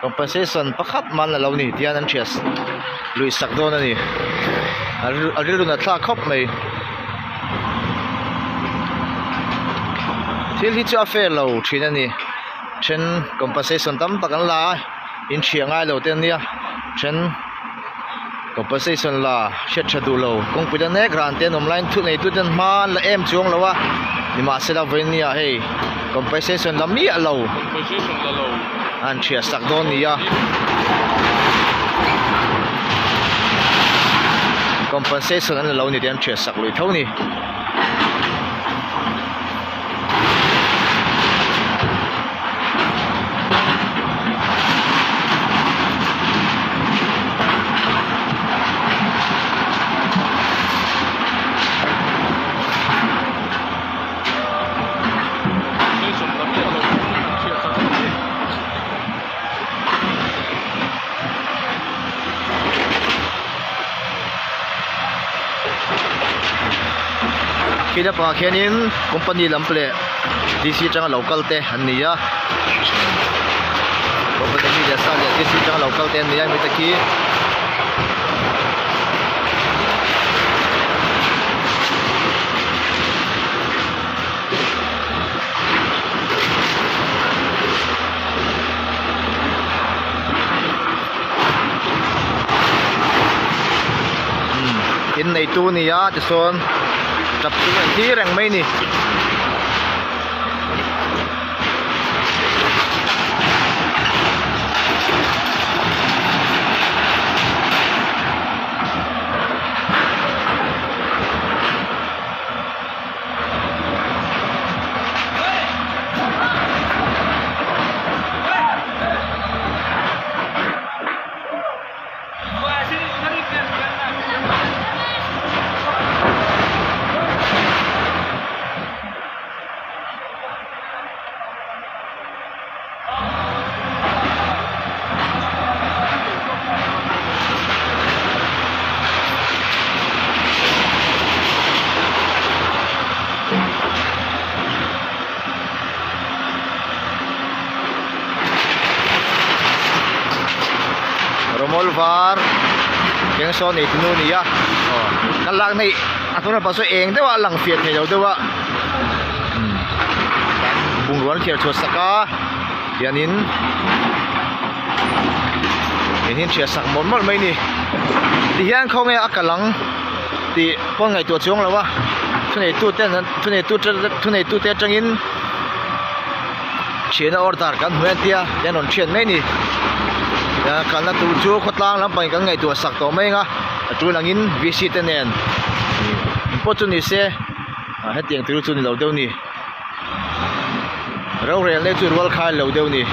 Compensation pakhat mah an la lo ni tihian an thiah lui sak dawn a ni a rilru nat thlak khawp mai thil hi chu a fair lo thin a ni then compensation tam tak an la a in thiah ngai lo te ania then compensation la hriat tha duh lo kawngpui la nek ran te an awm laiin thu nei tu ten hma an la em chuang lo a nimahsela vawinia hei compensation la miah lo an thiah sak dawn a ni a compensation an la lo ni tih an thiah sak lui tho a ni. Khi lampangah khianin company lam leh D_c atanga lo kal te an ni a company mi leh sa leh D_c atanga lo kal te an ni a mite khi. In neitu a ni a tichuan tap chu a inti reng mai a ni. Rawmawl var keng sawn ei tunu a ni a aw ka lak na hi a hnung lampang saw eng deuh a a lang fiah thei lo deuh a bungrua an thiar chhuah sak a hianin in hi an thiah sak mawlh mawlh mai a ni tihian khawnge a kal ang tih pawn ngaihtuah chuang lo a thuneitu ten an thuneitu thuneitu te atangin thianna order kan hmu en tia an rawn thian mai a ni kalna tur chu khawtlang lampangin kan ngaihtuah sak tawh mai ang a a tul angin V C te nen pawh chu ni se hetiang tur chu ni lo deuh a ni rorelna hi chu rual khai lo deuh a ni.